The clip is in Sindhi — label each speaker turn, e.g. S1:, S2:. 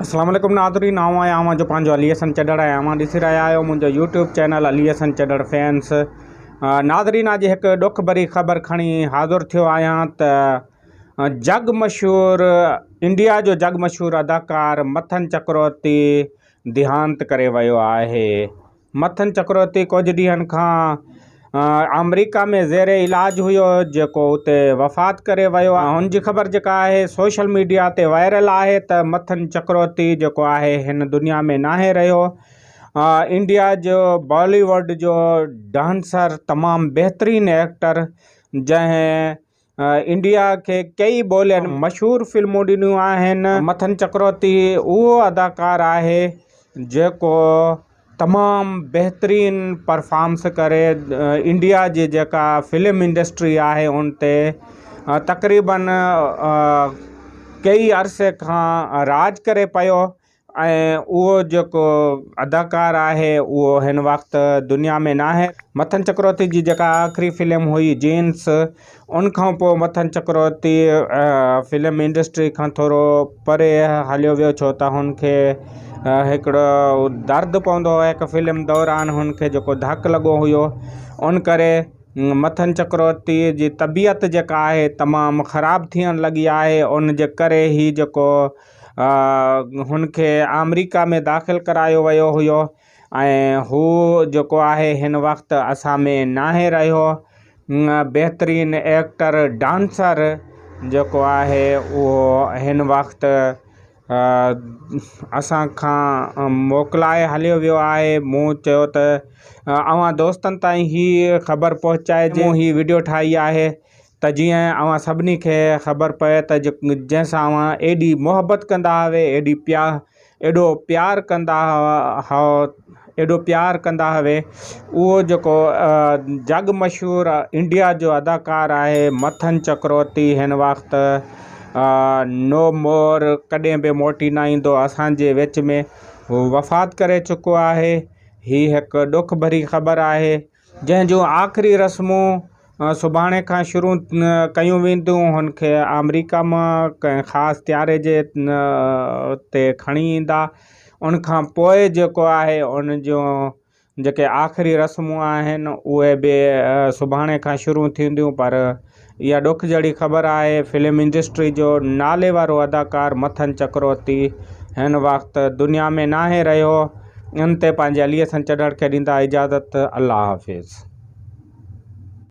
S1: اسلام عليڪم ناظرين آئون آهيان اوهان جو پنهنجو علي حسن چڍڙ ۽ اوهان ڏسي رهيا آهيو منهنجو يوٽيوب چينل علي حسن چڍڙ فينس ناظرين اڄ هڪ ڏک ڀري خبر کڻي حاضر ٿيو آهيان ته جڳ مشهور انڊيا جو جڳ مشهور اداڪار مٿن چڪروتي ديهانت ڪري ويو آهي مٿن چڪروتي ڪجهه ڏينهن کان آمريڪا ۾ زير علاج هيو جيڪو اتي وفات ڪري ويو آهي هن جي خبر جيڪا آهي سوشل ميڊيا تي وائرل آهي ته مٿن چڪروتي جيڪو آهي هن دنيا ۾ ناهي رهيو انڊيا جو بالي ووڊ جو ڊانسر تمام بهترين ايڪٽر جنهن انڊيا کي ڪئي ٻولين مشهور فلمون ڏنيون آهن. مٿن چڪروتي اهو اداڪار آهي جيڪو تمام بهترين پرفارمس ڪري انڊيا جي جيڪا فلم انڊسٽري آهي ان تي تقريبن ڪئي عرصي کان راڄ ڪري پيو. ۽ اهو جيڪو اداڪار آهي اهو هن وقت دنيا ۾ ناهي. مٿن چڪروتي جي جيڪا آخري فلم هئي جينس ان کان پوء مٿن چڪروتي فلم انڊسٽري کان ٿورو پري هليو ويو ڇو ته هن کي هڪڙو درد پوندو هو هڪ فلم دوران هن کي جيڪو ڌڪ لڳو هيو ان ڪري مٿن چڪروتي جي طبيعت جيڪا آهي تمام خراب ٿيڻ لڳي آهي ان جي ڪري هي جيڪو هن کي آمريڪا ۾ داخل ڪرايو ويو هيو ۽ هو جيڪو آهي هن وقت اسان ۾ ناهي رهيو بهترين ايڪٽر ڊانسر جيڪو آهي اهو هن وقت اسان کان موڪلائي هليو ويو آهي مون چيو ته اوهان دوستن تائين هي خبر پهچائجي مون هي وڊيو ٺاهي آهي ته جيئن اوهان سڀني کي خبر پئي ته جنهن سان اوهان ايڏي محبت ڪندا هئو ايڏي پيا ايڏو پيار ڪندا هئو ايڏو پيار ڪندا هئو اهو جيڪو جڳ مشهور انڊيا جو اداڪار آهي مٿن چڪروتي هن وقت نو مور ڪڏهن به موٽي نه ايندو اسانجي وچ ۾ هو وفات ڪري چڪو آهي هي هڪ ڏک ڀري خبر آهي جنهن جون آخري رسمون سڀاڻي کان شروع ڪيون وينديون هن کي آمريڪا مان ڪنهن خاص طياري جي تي کڻي ايندا ان کان پوء جيڪو آهي ان جون جيڪي آخري رسمون آهن اهي به سڀاڻي کان شروع ٿينديون پر اها ڏک جهڙي خبر آهي فلم انڊسٽري جو نالي وارو اداڪار مٿن چڪروتي هن وقت دنيا ۾ ناهي رهيو ان تي پنهنجي علي حسن چڍڙ کي ڏيندا اجازت الله حافظ.